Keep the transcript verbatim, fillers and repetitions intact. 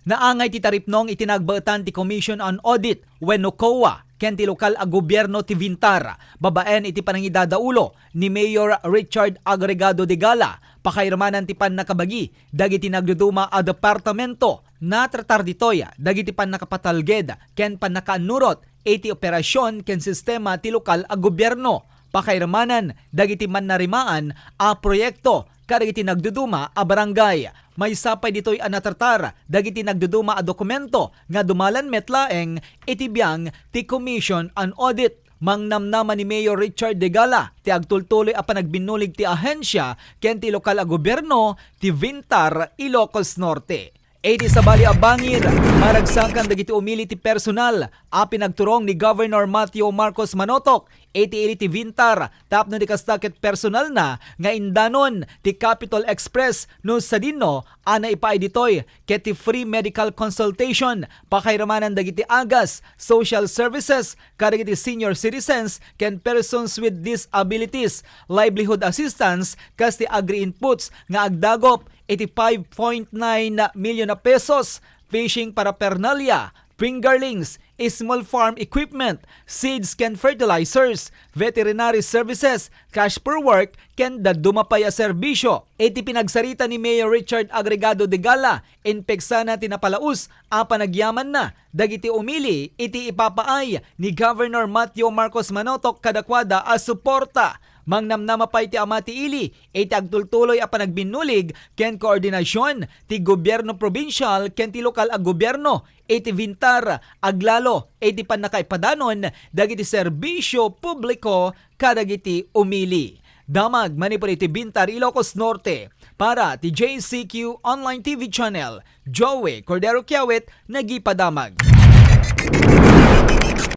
Naangay ti taripnong iti nagbaetan ti Commission on Audit wenno COA ken ti lokal a gobierno ti Vintar, babaen iti panangidadaulo ni Mayor Richard Agregado de Gala. Pakairmanan ti pannakabagi dagiti nagduduma a departamento. Natratar ditoy dagiti pannakapatalged ken pannakaannurot iti operasyon ken sistema ti lokal a gobierno. Pakairmanan dagiti mannarimaan a proyekto kadagiti nagduduma a barangay. Maysa pay ditoy a natratar dagiti nagduduma a dokumento nga dumalan met laeng iti biang ti Commission on Audit. Mangnamnama ni Mayor Richard de Gala ti agtultuloy a panagbinulig ti ahensya ken ti lokal a gobierno ti Vintar, Ilocos Norte. Iti sabali a bangir, maragsakan dagiti umili ti personal a pinagturong ni Governor Mateo Marcos Manotok iti ili ti Vintar tapno di kasta ket personalna nga indanon ti Capitol Express no sadino a naipaay ditoy ket ti free medical consultation, pakairamanan dagiti agas, social services, kadagiti senior citizens ken persons with disabilities, livelihood assistance, kas ti agri-inputs nga agdagop iti five point nine million a pesos, fishing paraphernalia, fingerlings, small farm equipment, seeds ken fertilizers, veterinary services, cash for work, ken dadduma pay a serbisyo. Iti pinagsarita ni Mayor Richard Agregado de Gala, impeksana ti napalaus a panagyamanna dagiti umili iti ipapaay ni Governor Mateo Marcos Manotok kadakuada a suporta. Mangnamnama pay ti ama ti ili iti agtultuloy a panagbinulig ken koordinasyon ti gobierno probinsial ken ti lokal a gobierno iti Vintar, aglalo iti pannakaipadanon dagiti serbisyo publiko kadagiti umili. Damag manipud iti Vintar, Ilocos Norte, para ti J C Q Online T V Channel, Joey Cordero Kiawit, nagipadamag.